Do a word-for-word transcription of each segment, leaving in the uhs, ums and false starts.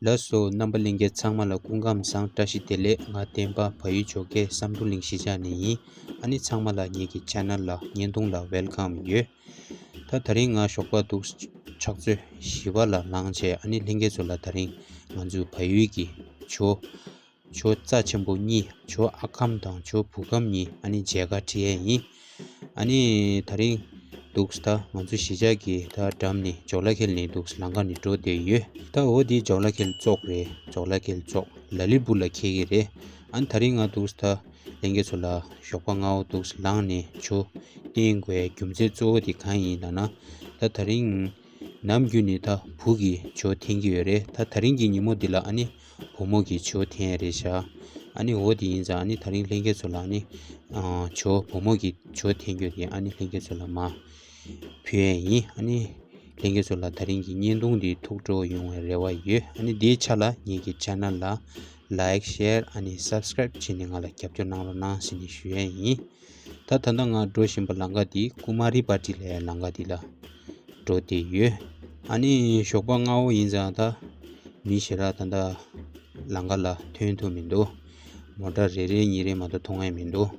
ལགས་སོ། རྣམ་པ་ལྷན་རྒྱས་ཚང་མ་ལ་སྐུ་ཁམས་བཟང་། བཀྲ་ཤིས་བདེ་ལེགས། ང་བསྟན་པ་བལ་ཡུལ་ཇོ་ཁའི་བསམ་གྲུབ་གླིང་གཞིས་ཆགས་ནས་ཡིན། ཨ་ནི་ཚང་མ་ལ་ངེད་ཀྱི་ཆེ་ནལ་ལ་བརྙན་ཐུང་ལ་ཝེལ་ཀམ་ཡོད། ད་དེ་རིང་ང་ཞོགས་པ་འདུག་ཕྱག་ཚོད་བཞི་པ་ལ་ལངས་བྱས། ཨ་ནི་ལྷན་རྒྱས་ཚོ་ལ་དེ་རིང་ང་ཚོའི་བལ་ཡུལ་གྱི་ཇོ་ཇོ་རྩ་ཆེན་པོ་གཉིས། ཇོ་ཨ་ཁམ་དང་ཇོ་བུ་ཁམ་གཉིས་ཨ་ནི་མཇལ་ཁ་ཁྲིད་ཡས་ཡིན། ཨ་ནི་དེ་རིང་འདུག་ད་ང་ཚོ་གཞིས་ཆགས་ཀྱི་ད་འགྲམ་ནས་ཇོ་ལ་ཁེལ་ནས་འདུག་ལམ་ཁ་ནས་འགྲོ་བསྡད་ཡོད། ད་འོ་དེ་ཇོ་ལ་ཁེལ་ཙོག་རེད། ཇོ་ལ་ཁེལ་ཙོག་ལ་ལི་སྦུག་ལ་འཁེལ་གྱི་རེད། ཨ་ནི་དེ་རིང་ང་འདུག་ད་ལྷན་རྒྱས་ཚོ་ལ་ཞོགས་པ་སྔ་པོ་འདུག་ལངས་ནས་ཇོ་བསྟེན་དགོས་རྒྱུ་མཚན་གཙོ་བོ་དེ་གང་ཡིན་ལབ་ན། ད་དེ་རིང་ནམ་རྒྱུན་ནས་ད་བུ་གིས་ཇོ་འཐེན་གྱི་ཡོད་རེད། ད་དེ་རིང་གི་ཉིན་མོ་འདི་ལ་ཨ་ནི་བུ་མོ་གིས་ཇོ་འཐེན་ཡ་རེད་ཤག་ཨ་ནི་འོ་དེ་ཡིན་ཙང་ཨ་ནི་དེ་རིང་ལྷན་རྒྱས་ཚོ་ལ་ཨ་ནི་ཨ་ཇོ་བུ་མོ་གིས་ཇོ་འཐེན་རྒྱུ་དེ་ཨ་ནི་ལྷན་རྒྱས་ཚོ་ལ་མར་ཕུལ་ཡས་ཡིན། ཨ་ནི་ལྷན་རྒྱས་ཚོ་ལ་དེ་རིང་གི་བརྙན་ཐུང་འདི་ཐུགས་སྤྲོ་ཡོང་བའི་རེ་བ་ཡོད། ཨ་ནི་འདིའི་ཆ་ལ་ངེད་ཀྱི་ཆེ་ནལ་ལ་ལའིཀ་ཤེར་ཨ་ནི་སབ་སི་ཀ་རེབ་བྱས་ནས་ང་ལ་རྒྱབ་སྐྱོར་གནང་རོགས་གནང་ཟེར་ནས་ཞུ་ཡས་ཡིན། ད་ད་ལྟ་ང་འགྲོ་བཞིན་པ་ལམ་ཁ་འདི་ཀུ་མ་རི་བ་ཏི་ལབ་ཡ་ལམ་ཁ་འདི་ལ་འགྲོ་བསྡད་ཡོད། ཨ་ནི་ཞོགས་པ་སྔ་པོ་ཡིན་ཙང་ད་མི་ཞེ་དྲག་ད་ལྟ་ལམ་ཁ་ལ་ཐོན་ཐུབ་མི་འདུག་མོ་ཊ་རེ་རེ་གཉིས་རེ་མ་གཏོགས་མཐོང་ཡ་མི་འདུག་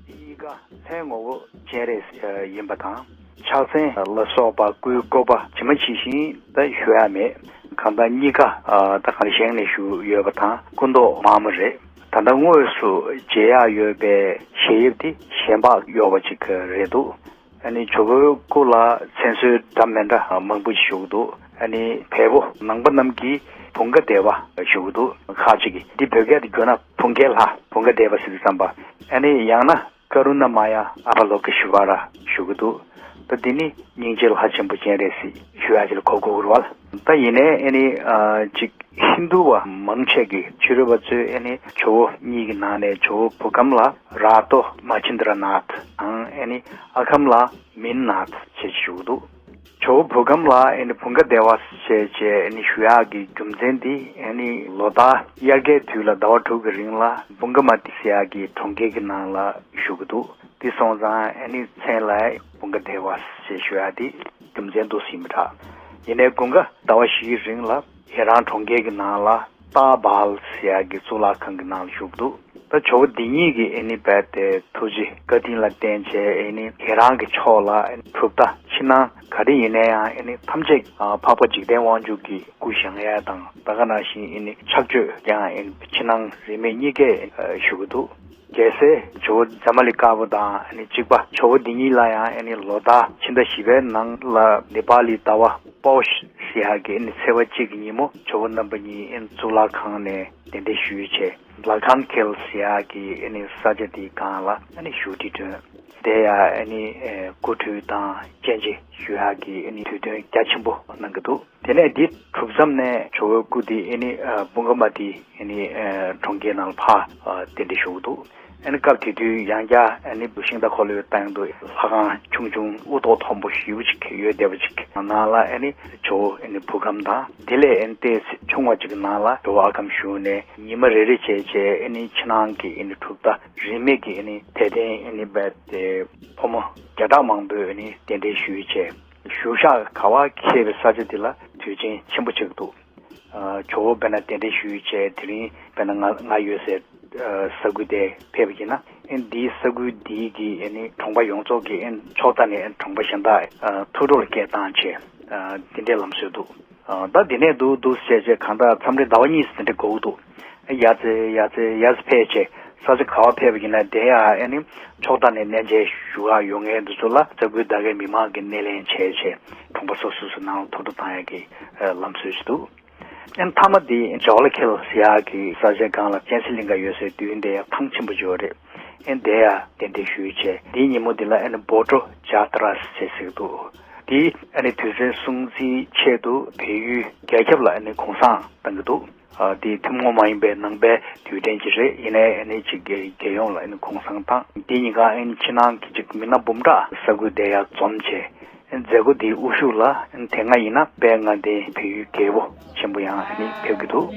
གཉིས་ཀ་ལྷའི་ངོ་བོ་སྤྱན་རས་གཟིགས་ཡིན་པ་དང་། ཕྱག་མཚན་ལ་སོགས་པ་སྐུའི་བཀོད་པ་ཇི་མ་ཇི་བཞིན་ད་ཞུ་ཡ་མེད། གང་ལྟར་གཉིས་ཀ་ད་གང་བཞེངས་ནས་བཞུགས་ཡོད་པ་དང་། སྐུ་མདོག་དམར་མོ་རེད། ད་ལྟ་དངོས་སུ་མཇལ་ཡག་ཡོད་པའི་ཞལ་དབྱིབས་དེ་ཞལ་འབག་གཡོ་བ་ཅིག་རེད་འདུག་ཨ་ནི་ཇོ་བོའི་སྐུ་ལ་མཚན་གསོལ་འདྲ་མི་འདྲ་མང་པོ་ཞིག་བཞུགས་འདུག་ཨ་ནི་བལ་པོ་ནང་པ་རྣམས་ཀྱིས་བུང་ག་དེ་བ་བཞུགས་འདུག་ཁ་ཅིག་གིས་འདི་བོད་སྐད་དུ་བསྒྱུར་ན་བུང་གའི་ལྷ། བུང་ག་དེ་བ་ཟེར་དུས་ཙམ་པ། ཨ་ནི་ཡང་ན་ཀ་རུ་ན་མ་ཡ་ཨ་བ་ལོ་ཀེ་ཤྭ་ར་ཞུ་གི་འདུག་ད་འདི་ནི་སྙིང་རྗེ་ལྷ་ཆེན་པོ་སྤྱན་རས་གཟིགས་ཞུ་ཡ་ཅིག་ལ་གོ་དགོས་ཀྱི་རེད་བ། ད་ཡིན་ནའི་ཨ་ནི་ཨ་ཅིག་ཧིན་དུ་བ་མང་ཆེ་གིས་ཕྱི་རོལ་པ་ཚོས་ཨ་ནི་ཇོ་བོ་གཉིས་ཀྱི་ནང་ནས་ཇོ་བོ་བུ་ཁམ་ལ་ར་ཏོ་མ་ཆིན་དྲ་ནཱཐ་དང་ཨ་ནི་ཨ་ཁམ་ལ་མིན་ནཱཐ་ཞེས་ཞུ་གི་འདུག་ཇོ་བོ་བུ་ཁམ་ལ་ཨ་ནི་བུང་ག་དེ་བ་ཞེས་བྱས་ཨ་ནི་ཞུ་ཡག་གི་རྒྱུ་མཚན་འདི་ཨ་ནི་ལོ་ལྟར་དབྱར་ཁའི་དུས་ལ་ཟླ་བ་དྲུག་གི་རིང་ལ་བུང་ག་མ་ཏི་ཟེར་ཡག་གི་གྲོང་ཁྱེར་གྱི་ནང་ལ་བཞུགས་ཀྱི་འདུག་དེ་སོང་ཙང་ཨ་ནི་མཚན་ལ་བུང་ག་དེ་བ་ཞེས་ཞུ་ཡག་དེ་རྒྱུ་མཚན་འདུག་ཟིན་མི་དྲག་ཡིན་ནའི་དགུན་ཁ་ཟླ་བ་བཞིའི་རིང་ལ་ཧེ་རང་གྲོང་ཁྱེར་གྱི་ནང་ལ་ཏཱ་བཱལ་ཟེར་ཡག་གི་གཙུག་ལག་ཁང་གི་ནང་ལ་བཞུགས་འདུག་ད་ཇོ་བོ་འདི་ཉིད་ཀྱིས་ཨེ་ནི་རྦད་དེ་ཐུགས་རྗེ་བཀའ་དྲིན་ལ་བརྟེན་བྱས་ཨེ་ནི་ཧེ་རང་གི་ཕྱོགས་ལ་ཨེ་ནི་གྲུབ་མཐའ་ཕྱི་ནང་ག་རེ་ཡིན་ན་ཡང་ཨེ་ནི་ཐམས་ཅད་འཕགས་པ་འཇིག་རྟེན་དབང་ཕྱུག་གི་སྐུ་བཞེངས་ཡས་དང་ད་ག་ནང་བཞིན་ཨེ་ནི་ཕྱག་མཆོད་ཀྱང་ཨེ་ནི་ཕྱི་ནང་རིས་མེད་གཉིས་ཀས་ཞུ་གི་འདུག་རྒྱལ་སྲས་ཇོ་བོ་ཛ་མ་ལི་དཀར་པོ་དང་ཨ་ནི་གཅིག་པ་ཇོ་བོ་འདི་ཉིད་ལ་ཡང་ཨ་ནི་ལོ་ལྟར་ཕྱི་ཟླ་བཞི་པའི་ནང་ལ་ནེ་པ་ལི་ཟླ་བ་པོ་ཤ་ཟེར་ཡག་གི་ཨ་ནི་ཚེས་པ་གཅིག་གི་ཉིན་མོ་ཇོ་བོ་རྣམ་པ་གཉིས་ཨ་ནི་གཙུག་ལག་ཁང་ནས་གདན་འདྲེན་ཞུས་བྱས། ལ་ཁང་ཁེལ་ཟེར་ཡག་གི་ཨ་ནི་ས་ཆ་དེའི་སྒང་ལ་ཨ་ནི་བཞུགས་ཁྲི་བསྒྲོན། དེ་ཡང་ཨ་ནི་སྐུ་ཁྲུས་དང་སྤྱན་ཕྱེ་ཞུ་ཡག་གི་ཨ་ནི་དུས་སྟོན་རྒྱ་ཆེན་པོ་གནང་གི་འདུག་དེ་ནས་འདི་གྲུབ་མཚམས་ནས་ཇོ་བོའི་སྐུ་དེ་ཨེ་ནི་བུང་ག་མ་ཏི་ཨེ་ནི་གྲོང་ཁྱེར་ནང་ལ་ཕར་གདན་འདྲེན་ཞུ་གི་འདུག་ཨེ་ནི་སྐབས་དེ་དུས་ཡང་བསྐྱར་ཨེ་ནི་ཤིང་རྟ་འཁོར་ལོའི་སྟེང་དུ་ལྷ་ཁང་ཆུང་ཆུང་དབུ་ཏོག་མཐོན་པོ་ཞེ་པོ་ཅིག་ཡོད་བསྡད་པ་ཅིག་ནང་ལ་ཨེ་ནི་ཇོ་བོ་ཨེ་ནི་བུ་གམ་དང་དེ་ལས་ཨེ་ནི་ཏོག་ཙམ་ཆུང་བ་ཅིག་གི་ནང་ལ་ཇོ་བོ་ཨ་གམ་བཞུགས་ནས་ཉི་མ་རེ་རེ་བྱས་བྱས་ཨེ་ནི་ཕྱི་ནང་གི་ཨེ་ནི་གྲུབ་མཐའ་རིས་མེད་ཀྱི་ཨེ་ནི་དད་ལྡན་ཨེ་ནི་རྦད་དེ་ཕོ་མོ་བརྒྱ་ཕྲག་མང་པོས་ཨེ་ནི་གདན་འདྲེན་ཞུས་བྱས། བཞུགས་ཤག་ག་བ་འཁེལ་བའི་ས་ཆ་འདི་ལ་དུས་ཆེན་ཆེན་པོ་ཆགས་འདུག་ཇོ་བོ་དཔེར་ན་གདན་འདྲེན་ཞུས་བྱས་དེ་རིང་དཔེར་ན་ང་ང་ཡོད་སའི་ས་ཁུལ་དེ་ཕེབས་པ་ཡིན་ན་ཨེ་འདིའི་ས་ཁུལ་འདིའི་གི་ཨེ་ནི་གྲོང་པ་ཡོངས་རྫོགས་ཀྱི་ཨེ་ཕྱོགས་མཐའ་ནས་ཨེ་གྲོང་པ་གཞན་དག་ཐུགས་སྤྲོ་ལ་སྐད་བཏང་བྱས་འདི་འདྲའི་ལམ་སྲོལ་འདུག་ད་འདི་ནས་འདུག་འདུག་བྱས་བྱས་གང་ལྟར་མཚམས་རེ་ཟླ་བ་གཉིས་འདི་འདྲ་འགོར་གི་འདུག་ཡ་ཙེ་ཡ་ཙེ་ཡ་ཙེ་ཕེབས་བྱས་ས་ཆ་ག་བ་ཕེབས་པ་ཡིན་ན་དེ་ཡང་ཨ་ནི་ཕྱོགས་མཐའ་ནས་གནས་མཇལ་ཞུ་ག་ཡོང་མཁན་འདི་ཚོ་ལ་ས་ཁུལ་དེ་གའི་མི་མང་གིས་སྣེ་ལེན་བྱས་བྱས་གྲོང་པ་སོ་སོ་སོ་ནང་ལ་ཐུགས་སྤྲོ་བཏང་ཡག་གི་ལམ་སྲོལ་ཞིག་འདུག་ཨ་ནི་མཐའ་མ་དེ་ཇོ་ལ་ཁེལ་ཟེར་ཡག་གི་ས་ཆའི་སྒང་ལ་སྤྱན་གཟིགས་གླིང་ག་ཡོད་སའི་མདུན་དེ་ཡང་ཐང་ཆེན་པོ་ཅིག་ཡོད་རེད། ཨ་ནི་དེ་ཡང་གདན་འདྲེན་ཞུས་བྱས་དེའི་ཉིན་མོ་དེ་ལ་ཨ་ནི་བོ་ཊོ་ཇཱ་ཏྲ་ཟེར་ཟེར་གི་འདུག་དེ་ཨ་ནི་དུས་ཆེན་སྲུང་བརྩིའི་ཆེད་དུ་བལ་ཡུལ་རྒྱལ་ཁབ་ལ་ཨ་ནི་གུང་སེང་བཏང་གི་འདུག་ཨ་དེ་ཐུན་མོང་མ་ཡིན་པའི་ནང་པའི་དུས་དྲན་ཅིག་རེད། ཡིན་ནའི་ཨ་ནི་ཅིག་རྒྱལ་རྒྱལ་ཡོངས་ལ་ཨ་ནི་གུང་སེང་བཏང་། དེ་ཉིན་གང་ཨ་ནི་ཕྱི་ནང་གི་ཅིག་མི་སྣ་འབུམ་ཕྲག་ས་ཁུལ་དེ་ཡར་འཛོམས་བྱས། ཨ་ནི་མཛད་སྒོ་དེའི་དབུ་བཞུགས་ལ་ཨ་ནི་དེ་སྔ་ཡིན་ན་དཔལ་ལྔ་ལྡན་བལ་ཡུལ་རྒྱལ་པོ་ཆེན་པོ་ཡང་ཨ་ནི་ཕེབས་ཀྱི་འདུག་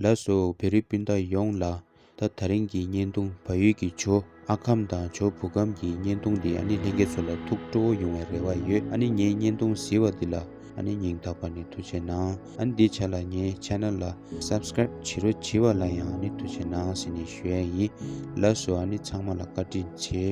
ལགས་སོ། བོད་རིགས་སྤུན་ཟླ་ཡོངས་ལ། ད་དེ་རིང་གི་བརྙན་ཐུང་བལ་ཡུལ་གྱི་ཇོ་ཨ་ཁམ་དང་ཇོ་བུ་ཁམ་གྱི་བརྙན་ཐུང་འདི་ཨ་ནི་ལྷན་རྒྱས་ཚོ་ལ་ཐུགས་སྤྲོ་བོ་ཡོང་བའི་རེ་བ་ཡོད། ཨ་ནི་ངའི་བརྙན་ཐུང་གཟིགས་པ་འདི་ལ་ཨ་ནི་སྙིང་ཐག་པ་ནས་ཐུགས་རྗེ་གནང་། ཨ་ནི་འདི་ཆ་ལ་ངའི་ཆེ་ནལ་ལ་སབ་སི་ཀི་རེབ་བྱེད་རོགས་བྱེད་པ་ལ་ཡང་ཨ་ནི་ཐུགས་རྗེ་གནང་ཟེར་ནས་ཞུ་ཡ་ཡིན། ལགས་སོ། ཨ་ནི་ཚང་མ་ལ་བཀའ་དྲིན་ཆེ།